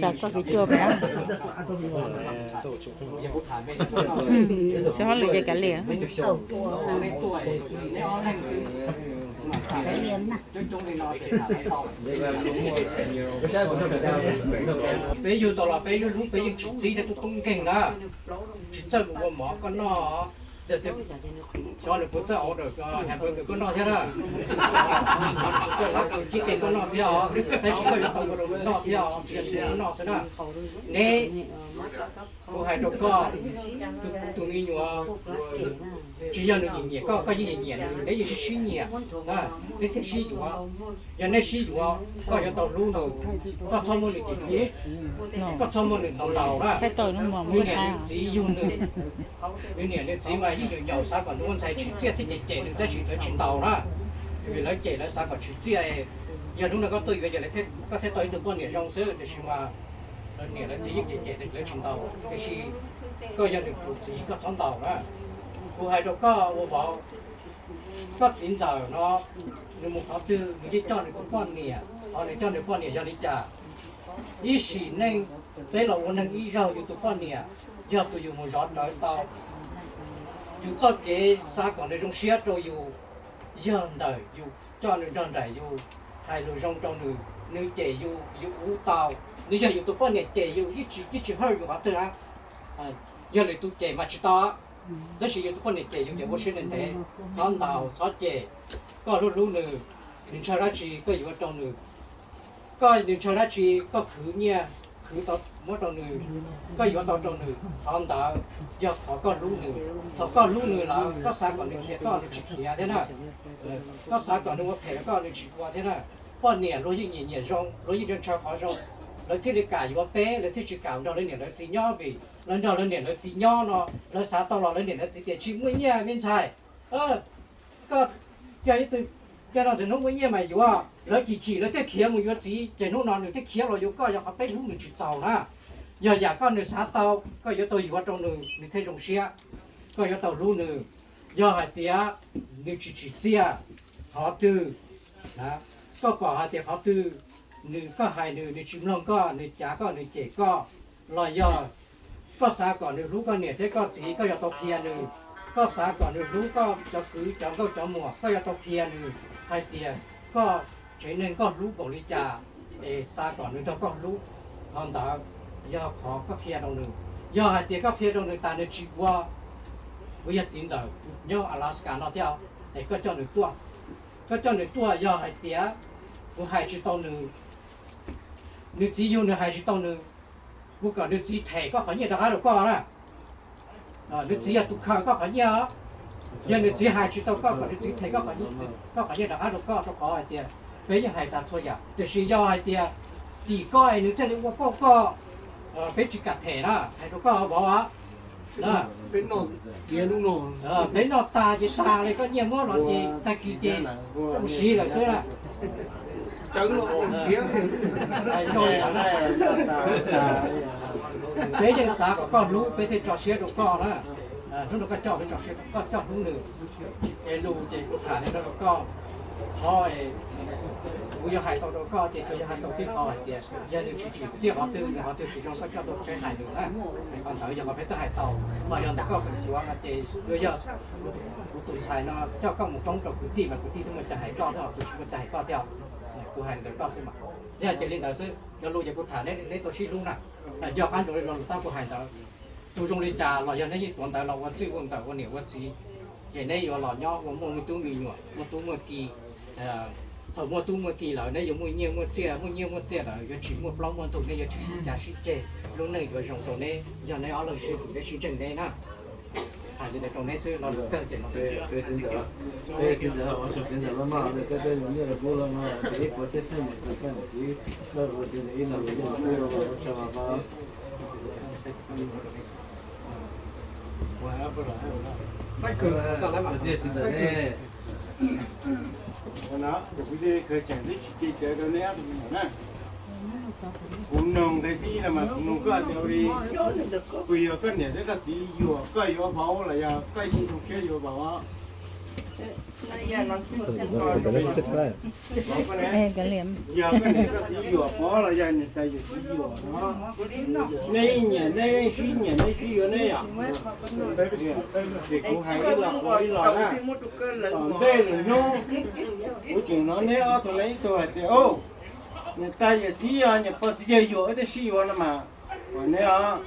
xav txoj kev tuaj pem. Tsis hauj lwm ces kav liam. Peb yug tau los peb yug hlub peb yeej tsis txib tej tub tub nkeeg na, tsis txawj mus ua mov koj noj. Xyov nws puas txawj ua hamburger koj noj thiab na. Koj hlab koj cib tes koj noj thiab os, tab sis koj yuav tau ua rau nws noj thiab os, tsis yog nws noj xwb na. Neb, kuv hais rau koj, tus me nyuam, tsis yog nws nyiam nyiam koj, koj yeej nyiam nyiam nws, neb yeej sib sib nyiam, neb thiaj sib yuav. Yog neb sib yuav, koj yuav tau hlub nws, koj txhob muab nws cem cem, koj txhob muab nws ntaus ntaus na. Nws niam nws txiv yug nws, nws niam nws txiv mas yeej nyaum nyaum xav kom nws ua ntxhais tshwm txiaj thiab cem cem nws tab sis lawv tsis ntaus na. Vim lawv cem lawv xav kom tshwm txiaj, yog hnub no koj tuaj yuav ces koj thiaj tau ib tug poj niam zoo xwb, tiam sis mas lawv niam lawv txiv yeej cem cem lawv tsis ntaus, tiam sis koj yog nws tus txiv koj txhob ntaus na. Kuv hais rau koj ua vauv, koj txiv ntxawm no, nws mus qhov twg nws yeej coj nws tus poj niam, qhov nws coj nws poj niam yog li cas? Ib sim neej peb los ua neeg ib zaug, yus tus poj niam yog tus yus mus zov rawv tau, yus txoj kev xav kom nws zoo siab rau yus yog ntawm yus coj nws nrog nraim, yus hais lus zoo rau nws, nws cem yus, yus ua tau. Nws yog yus tus poj niam cem yus yeej tsis, yeej tsis hawj yus qhov twg na. Yog lwm tus cem mas tsis tau, tab sis yus tus poj niam cem yus ces ua siab ntev ntev, txhob ntaus txhob cem. Koj hlub hlub nws, nws ntshaw dab tsi koj yuav rau nws. Koj, nws ntshaw dab tsi koj khwv nyiaj khwv tau muab rau nws, koj yuav tau rau nws, qhov ntawd yog qhov koj hlub nws. Thaum koj hlub nws lawm koj xav kom nws khiav koj nws tsis khiav thiab na. Koj xav kom nws ua phem rau koj nws tsis ua thiab na. Poj niam luag yeej nyiam nyiam zoo, luag yeej ntshaw ntshaw qhov zoo, lawv thiaj li kam yuav peb, lawv thiaj tsis kam nrog lawv niam lawv txiv nyob, vim lawv nrog lawv niam lawv txiv nyob no lawv xav tau los lawv niam lawv txiv tias tsis muaj nyiaj me ntxhais, koj coj ib tug, coj no tus hnub muaj nyiaj mas yuav. Lawv chim chim lawv thiaj khiav mus yuav txiv, ces hnub no nws thiaj khiav los yuav koj, yog qhov peb hlub nws tsis txaus na. Yog yam koj nws xav tau koj yuav tau yuav rau nws, nws thiaj zoo siab. Koj yuav tau hlub nws. Yog hais tias nws tsis tsim txiaj qhov twg, koj pom hais tias qhov twg nws, koj hais nws, nws tsis mloog koj, nws cav koj, nws cem koj, los yog koj xav kom nws hlub koj niam thiab koj txiv koj yuav tau qhia nws. Koj xav kom nws hlub koj cov kwv cov nkauj cov muam koj yuav tau qhia nws hais tias koj tsev neeg koj hlub npaum li cas, es xav kom nws nrog koj hlub. Qhov ntawd yog qhov koj qhia rau nws. Yog hais tias koj qhia rau nws tas nws tsis ua, kuv yog txiv ntxawm nyob Alaska no thiab, es koj coj nws tuaj. Koj coj nws tuaj yog hais tias kuv hais tsis tau nws, nws txiv yug nws hais tsis tau nws, kuv kom nws txiv them koj qhov nyiaj rov qab rau koj na. Nws txiv yog tus khaws koj qhov nyiaj os. Yog nws txiv hais tsis tau koj kom nws txiv them koj qhov nyiaj rov qab rau koj, rau qhov hais tias peb yeej hais tas txhua yam, tiam sis yog hais tias tim koj es nws thiaj li ua pauj koj, peb tsis kam them na, hais rau koj vauv os. Peb noj tas ces tas li, koj nyiaj muab los ces tag kis ces mus siv lawm xwb na. Peb yeej xav kom koj hlub, peb thiaj tso siab rau koj na. Hnub no koj coj, peb tso siab rau koj, coj hlub nws. Es lus ces kuv tham li no rau koj, qhov kuv yuav hais tau rau koj ces tsuas yog hais tau tib qho hais tias yog nws tsis tsim txiaj qhov twg, nws qhov twg tsis zoo koj coj tuaj peb hais nws na. Qhov ntawd yog qhov peb twb hais tau, los yog ntawm koj feem xyuam no ces yuav yog kuv tus ntxhais no coj koj mus foob rau kwv tij mas kwv tij twb muaj cai hais koj thiab, kuv tsis muaj cai hais koj thiab. Kuv hais ntawm koj xwb mas. Yog ces li ntawd xwb, cov lus ces kuv tham neb tau sib hlub na. Yog qab ntsoov li lo lus tab kuv hais ntawd, tus zoo li cas los yog neb yeej tuav ntawv los ua txij ua nkawm ua niam ua txiv, ces neb yuav los nyob ua muaj me tub me nyuam, muaj tub muaj ki. Thaum muaj tub muaj ki lawm neb yuav muaj nyiaj muaj txiaj, muaj nyiaj muaj txiaj lawm yuav tsis muaj plaub muaj ntug, neb yuav tsis sib cav sib ceg, lub neej yuav zoo rau neb yog neb ob leeg sib, neb sib ntseeg neb na. Hais li ntawd rau neb xwb, lo lus kawg ces no. Peb txiv ntxawm, peb txiv ntxawm, ua tsaug txiv ntxawm maj maj, koj tej nyiaj los pub los no, ib puas txhiab txhiab mus xav koj niam txiv, koj ua txiv ntxawm ib los mus yog los pub los ua tsaug os. Txiv ntxawm ne, kuv tseem twb tsis cia cawv rau neb ob tug me nyuam na. Kuv noog nqe tib no mas kuv noog koj tias ua li, kuv yog koj niam thiab koj txiv yuam koj yuav vauv los yog koj yeej zoo siab yuav vauv? Yog koj niam koj txiv yuam vauv los yog niam tais yawm txiv yuam no? Neb nyiam neb sib nyiam neb sib yuav neb yom? Ces kuv hais ib los ua ib los na. Tom ntej lwm hnub kuv tseem hnov neb ob tug leej ib tug hais tias, niam tais yawm txiv yog niam pog txiv yawg yuam wb thiaj sib yuav no mas, neb os,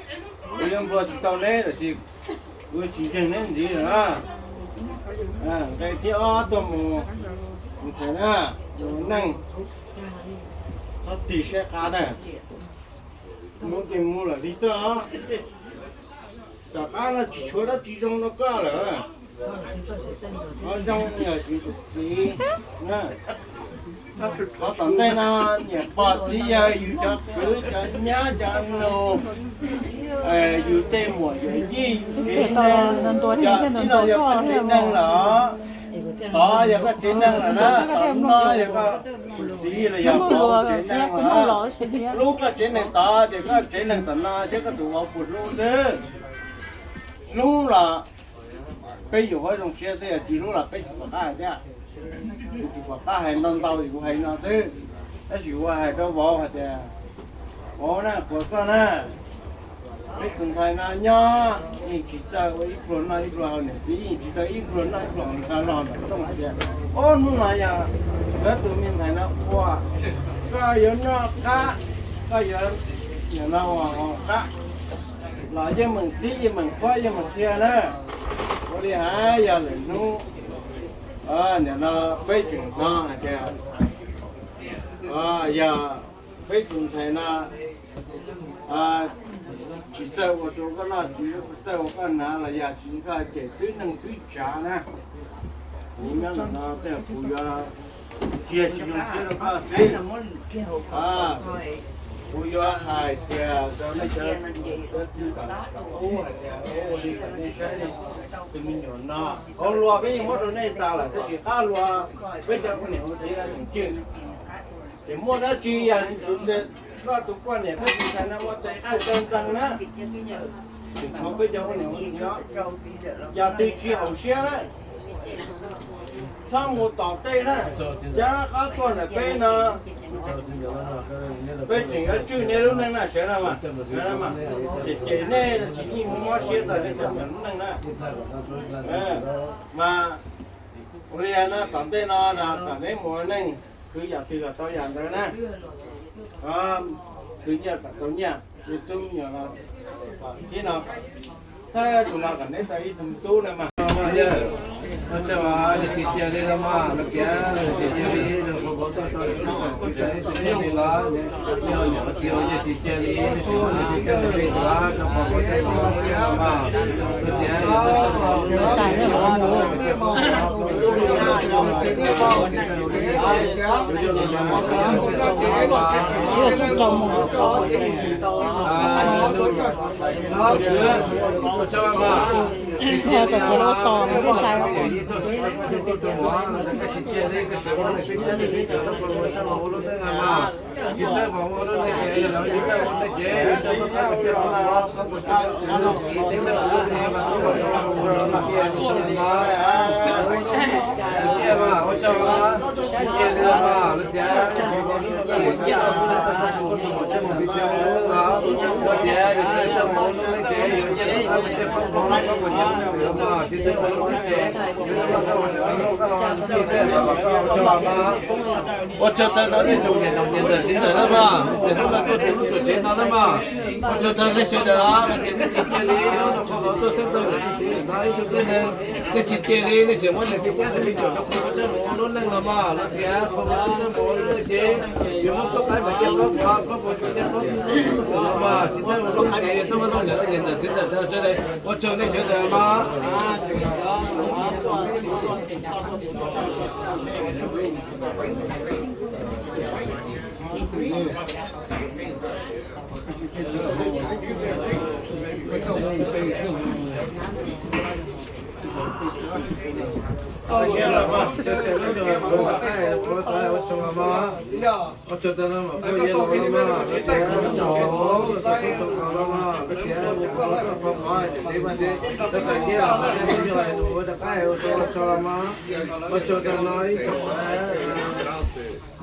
kuv yuav npua tsis tau neb tab sis Kuv tsis ntseeg neb ntxiv lawm na. Nqe thib ob tuaj mus, mus them na, mus neej, txhob tig siab qab na. Mus ces mus lawm li xwb os. Tom qab no tsis tshuav dab tsi zoo rau koj lawm. Qhov zoo yog tsis tus txiv. Qhov tom ntej no niam pog txiv yawg yus cov kwv cov nyab cov nus, yus tej muam yawm yij yus tsev neeg, yog tib no yog koj tsev neeg lawm. Tod yog koj tsev neeg lawm na, tom no yog koj tus txiv los yog pog tsev neeg lawm. Hlub koj tsev neeg tod ces koj tsev neeg tom no thiab koj tus vauv puas hlub xwb. Hlub los peb yuav ua zoo siab xwb, yog tsis hlub los peb tsis pom qab hais thiab. Kuv tsis pom qab hais ntau ntau es kuv hais no xwb. Tab sis kuv hais rau vauv hais tias, vauv na, kuv koj na, peb tus ntxhais no nyob yeej tsis txawj ua ib pluag noj ib pluag haus, niam txiv yeej tsis txawj ib pluag noj ib pluag haus, nqa los ntawm rooj hais tias, ob hnub no yog yuav tus me ntxhais no ua, koj yuav noj qab, koj yuav nim no ua qab los yeej meem txib yeej meem qhuab yeej meem qhia na. Ua li hais yog lwm hnub nim no peb tseem hnov hais tias yog peb tus ntxhais no tsis txawj ua rau koj noj, tsis txawj ua koj hnav los yog tsis koj ces twb neeg twb tsav na. Kuv nyob ntawm no tej kuv yuav tsis zoo siab rau koj xwb. Kuv yuav hais tias rau nej cov txiv tom qub hais tias ua li kom nej saib nej tus me nyuam no, hauv luag peb yeej muab rau nej tas lawm tab sis qab hluas peb cov poj niam ua txiv no tseem cwj. Ces muaj dab tsi yog tus, koj tus poj niam peb tus ntxhais no ua tes qaij tau ntseeg na, tseem tshuav peb cov poj niam ua txiv no, yog twg tsis haum siab na, txhob mus tom tej na, cab qab tuaj ntawm peb no, peb tseem yuav tswj nej lub neej na sawv daws mas. Ces nej tsis yeej mob siab txog nej cov lub neej na. Mas ua li no tom ntej no kom neb mus ua neej, khwv yam twg kom tau yam ntawd na. Khwv nyiaj kom tau nyiaj, tus me nyuam no, thib no, thawj tus no kom neb tau ib tug tub na mas. Tsis cia li los mas, tsis cia li los, tsis cia li, Ua tsaug tag no nej tsoom niam tsoom txiv ntawm no mas, ces hnub no tuaj txog lub tuam tsev no na mas. Ua tsaug tag nej sawv daws os, ces nej tsis cia li, hnub no qhov vauv tuaj xeeb tau niam txiv no ib tug tib neeg, nej tsis cia li, nej tseem muab niam txiv thiab nej me nyuam rau qhov ua tsaug ua lub neej los mas, los tias qhov vauv tuaj xeeb tau ua lub neej ces yuav muab txoj qaib mas cia pab pab pab pab mas, tsis txawj ua lub neej ces yuav txhob muab lub niam lub txiv ntawm txiv ntawm sawv daws. Ua tsaug nej sawv daws mas.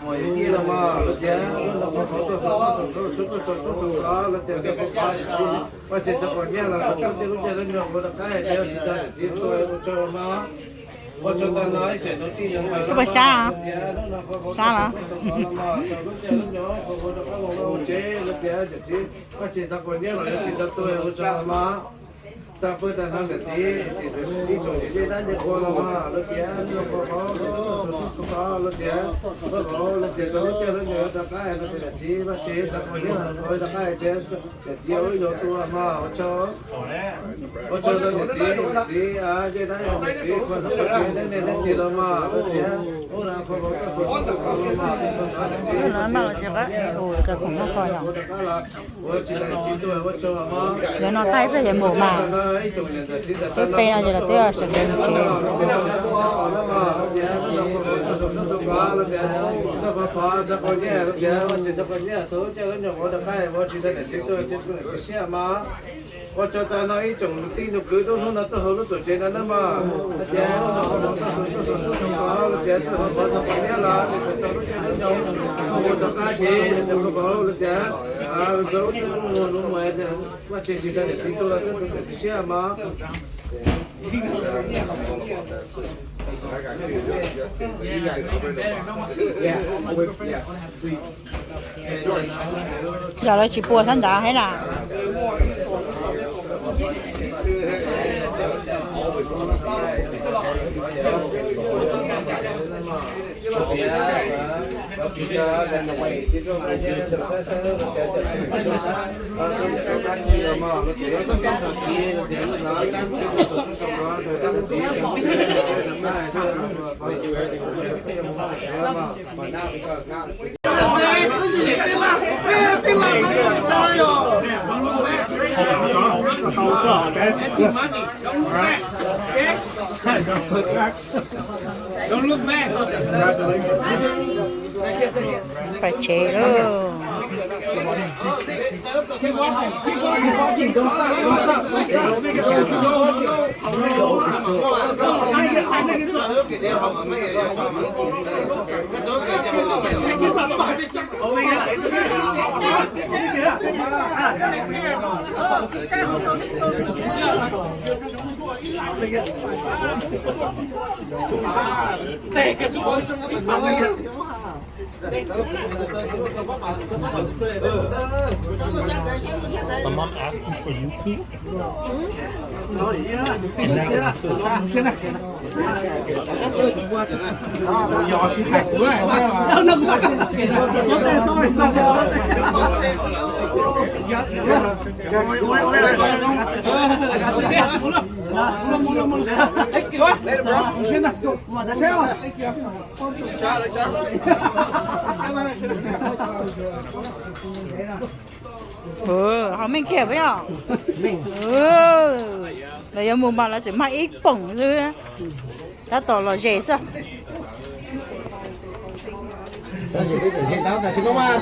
Muam yawm yij los mas, lawv tias lub no qhov qhov tuaj xov tuaj tsoom nkauj tsoom tub tsoom tub tsoom qab, lawv tias lub qhov qhov yawm txiv, Vajtswv txoj pom nyiaj los rau txhua tus lub caij lub nyoog, ua rau qab hais tias tsis tau yawm txiv tuag ua tsaug los mas. Ua tsaug tag no ib tsoom kwv tij neej tsa los, lawv tias lub no qhov qhov tuaj xov tuaj tsoom nkauj los mas, txhua lub caij lub nyoog ua rau qab los ua tsev, lawv tias yawm txiv Vajtswv txoj pom nyiaj los yawm txiv txoj tuag ua tsaug los mas. Tag pawg tag no niam txiv, ib tsoom niam txiv dab niag qhua los mas lawv tias, lawv tias, lawv tias rau lub caij lub nyoog rov qab los tias niam txiv Vaj Tswv txais qhov nyiaj rov qab tias niam txiv ua ib zaug tua mas ua tsaug, ua tsaug rau niam txiv, niam txiv, niam txiv, niam txiv los mas lawv tias, ua no qab ib pliag yuav mus mas, lub caij no ces lawv twb sawv kev mus tsev. Ua tsaug tag no ib tsoom tij nus kwv tub hnub no tuaj hauv lub tuam tsev no na mas, tias tias tuaj hauv pov tau qhov niab los tias txog lub caij lub nyoog ua rov qab ces tias pov lawv tias, lub caij lub nyoog mus Vaj Tswv tsis tau niam txiv tu los txog tus txiv siab mas. Yog lawv tsis pua sab nrad thiab na. Pais tsev lauj. My mom asking for you too? Ho meej kiag puas yog? Lawv yuav mus mas lawv tseem mag ib poom xwb. Tab tom lom zem xwb. Tam sim no mas